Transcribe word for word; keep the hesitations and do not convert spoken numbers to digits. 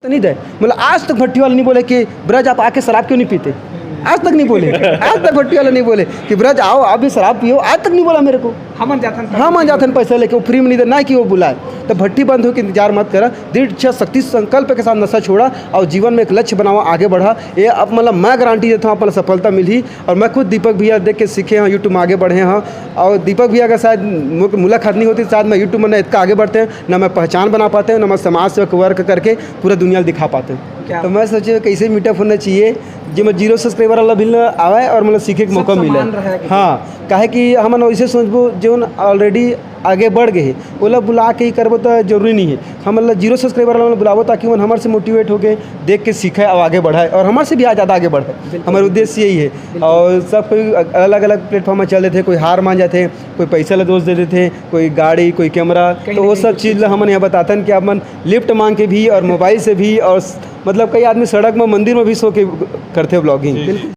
तो नहीं दे। मतलब, आज तक भट्टी वाला नहीं बोले कि ब्रज, आप आके शराब क्यों नहीं पीते? आज तक नहीं बोले। आज तक भट्टी वाला नहीं बोले कि ब्रज, आओ, आप भी शराब पियो। आज तक नहीं बोला मेरे को। हमन जाथन हाँ, मैं जाथन पैसा लेके, वो फ्री में नहीं दे, ना कि वो बुलाए। तो भट्टी बंद हो के इंतजार मत करा, दृढ़ इच्छा शक्ति संकल्प के साथ नशा छोड़ा और जीवन में एक लक्ष्य बनावा, आगे बढ़ा। ये अब, मतलब, मैं गारंटी देता हूँ, आप, मतलब, सफलता मिली। और मैं खुद दीपक भैया देख के सीखे हैं, यूट्यूब में आगे बढ़े हैं। और दीपक भैया का शायद मु-, मुलाकात नहीं होती, शायद मैं यूट्यूब में ना इतना आगे बढ़ते हैं, ना मैं पहचान बना पाते हैं, ना मैं समाज सेवक वर्क करके पूरा दुनिया दिखा पाते हैं। तो मैं सोचे कैसे मीटअप होना चाहिए, जो मैं जीरो सब्सक्राइबर वाला भी ना आवे और, मतलब, सीखे के मौका मिले। हाँ, काहे कि हमन वैसे सोचबो जो ऑलरेडी आगे बढ़ गए हैं, ओला बुला के ही करबो तो जरूरी नहीं है। हम, मतलब, जीरो सब्सक्राइबर वाला बुलाबो, ताकि वो हमारे से मोटिवेट होके देख के सीखे और आगे बढ़ाए, और हमारे से भी ज़्यादा आगे बढ़े। हमारा उद्देश्य यही है। और सब कोई अलग अलग प्लेटफॉर्म में चल देते, कोई हार मान जाते, कोई पैसा ला दोष दे देते, कोई गाड़ी, कोई कैमरा। तो वो सब चीज़ ला हमन यहाँ बतातन कि आप मन लिफ्ट मांग के भी और मोबाइल से भी, और, मतलब, कई आदमी सड़क में, मंदिर में भी सो के करते ब्लॉगिंग।